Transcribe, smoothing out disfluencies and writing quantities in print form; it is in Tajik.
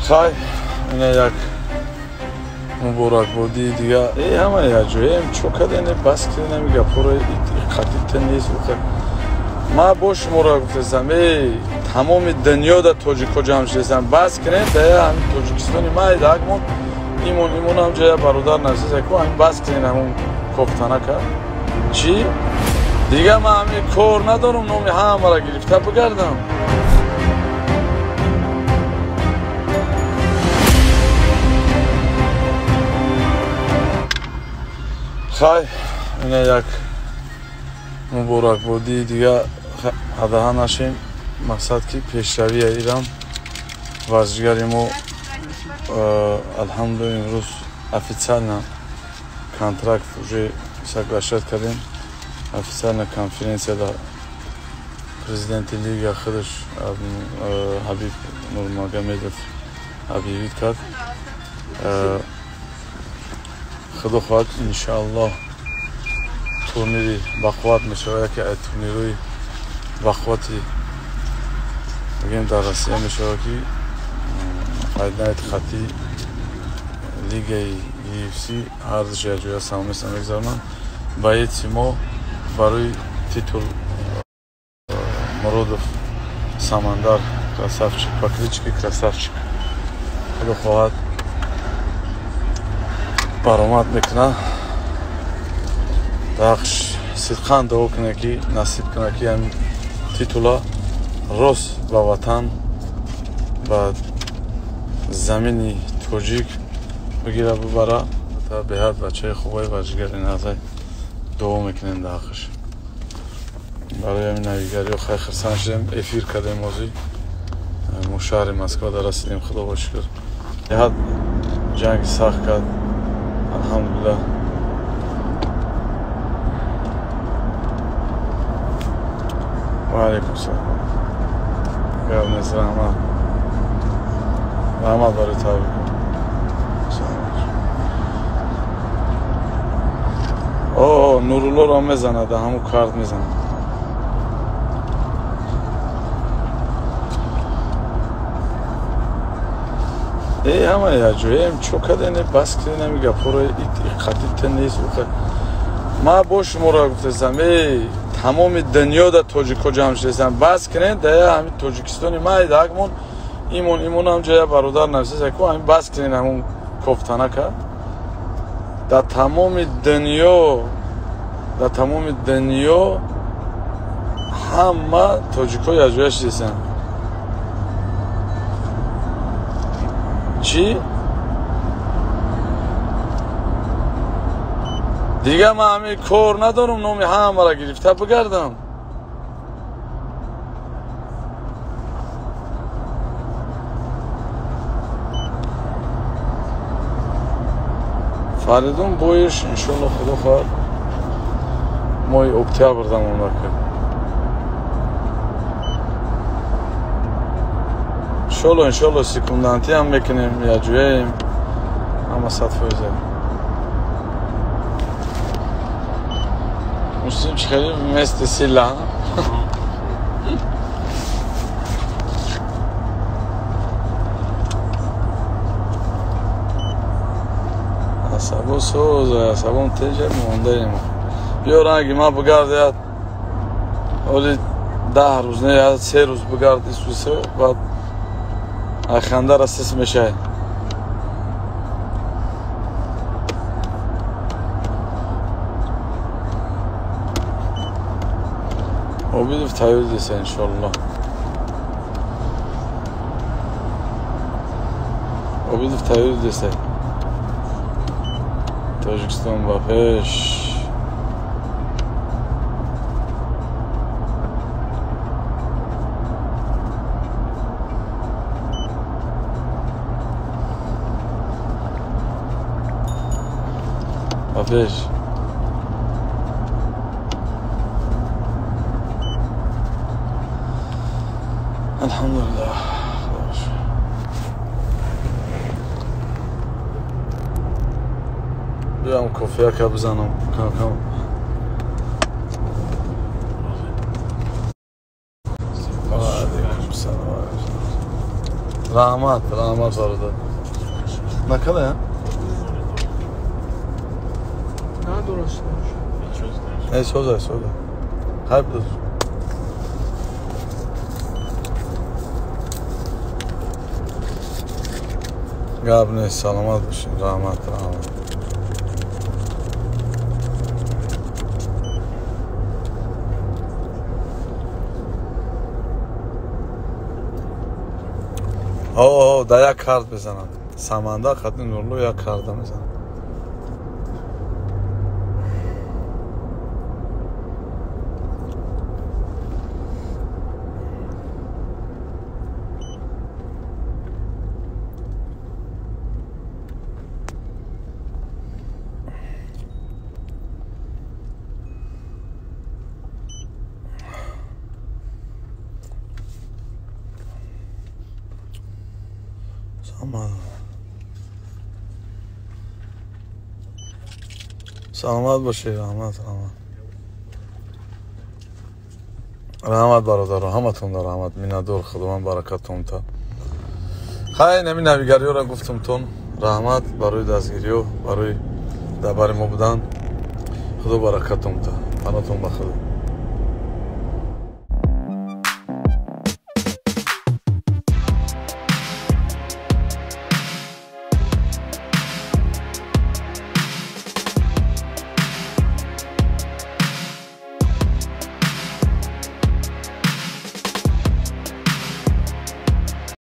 Хай, ина як муборакбодии дига. Э, ҳама якҷояем, чо кардем, бас кардем ҳами гапҳоро, қатита нест. Ма бо шуморо гуфтасам, э, тамоми дунё да тоҷикҳо ҷамъ шудастам, бас кунем, да ҳами Тоҷикистони ма дакмон имон имон ҳам ҷоя бародар нависеса ку ҳами бас кунем ҳамун кофтанака. Чӣ? Дига ман ҳами кор надорам, номи ҳамаро гирифта бигардам. Хай, ина як муборакбодии дига, ҳадаҳа нашем. Мақсад ки пешравия ирам варзишгари мо, алҳамдулилла, имрӯз официально контракт уже соглашать кардем, официально конференсияда президенти лига худаш Ҳабиб Нурмагомедов объявить кард. Худо хоҳад, иншоаллоҳ, турнири бақувват мешавад, яке аз турнирҳои бақуввати бигем дар Россия мешавад, ки Fight хати лигаи UFC ҳардуш якҷоя совместно мегузаронанд. Боеци мо барои титул Муродов Самандар, красавчик, по кличке красавчик, худо хоҳад, баромад мекунад. Дақш сидқан дуо кунед, ки насиб кунад, ки ҳамин титула рост ба ватан, ба замини тоҷик бигира, бибара. Беҳад бачаи хубаи варзишгари назай, дуо мекунем дар ҳаққаш. Барои ҳамин навигариҳо хай хурсанд шудем, эфир кардем. Ҳозир мо шаҳри Москва расидем, худо ба шукр. Беҳад ҷанги сахт кард, алҳамдулиллаҳ. Ва алайкум салом. Гап нест, раҳмат, раҳмат барои табрик. О, Нуруллоро мезанад, ҳамун кард мезанад. Э, ҳама якҷояем, чо кардем, бас кардем ҳами гапҳоро, қатита нест. Ма бо шуморо гуфтасам, э, тамоми дунё да тоҷикҳо ҷамъ шудастам, бас кунем, да ҳами Тоҷикистони ма дакмон имон имон ҳам ҷоя бародар нависеса ку ҳами бас кунем ҳамун кофтанака. Дар тамоми дунё, дар тамоми дунё ҳама тоҷикҳо якҷоя шудастанд. Чӣ? Дига ман ҳами кор надорам, номи ҳамаро гирифта бигардам. Фаридун боиш, иншолло, худо хоҳад, моҳи октябр дамонда кард. Иншолло, иншолло, секундантӣ ҳам мекунем, якҷояем ҳама, 100%. Муслим чӣ хеле вместе сила. Асабо соз, асабом теҷа мондаем. Биё, ранги ман бигард, оли 10 рӯз не, 3 рӯз бигард исусе, баъд айхандара сис мешавад. Обидов тайёр деса, иншоалло. Обидов тайёр деса. Тоҷикистон ба пеш, ба пеш. Алҳамдулиллаҳ. Биям, кофеяка бизанам кам кам. Раҳмат, раҳмат бародар. Накада я? Не, соза, соза. Хайп дос. Гап нест, саломат бошед. Раҳмат, раҳмат. О, да як карт мезанам. Саманда хати Нурлу як карта мезанам. Саломат бошед, раҳмат, раҳмат. Раҳмат бародаро, ҳаматонда раҳмат, миннатдор, Худованд баракатон та. Хай, нами навигариёро гуфтумтон, раҳмат барои дастгириё, барои дар бари мо будан. Худо баракатон та. Паноҳтон ба Худо.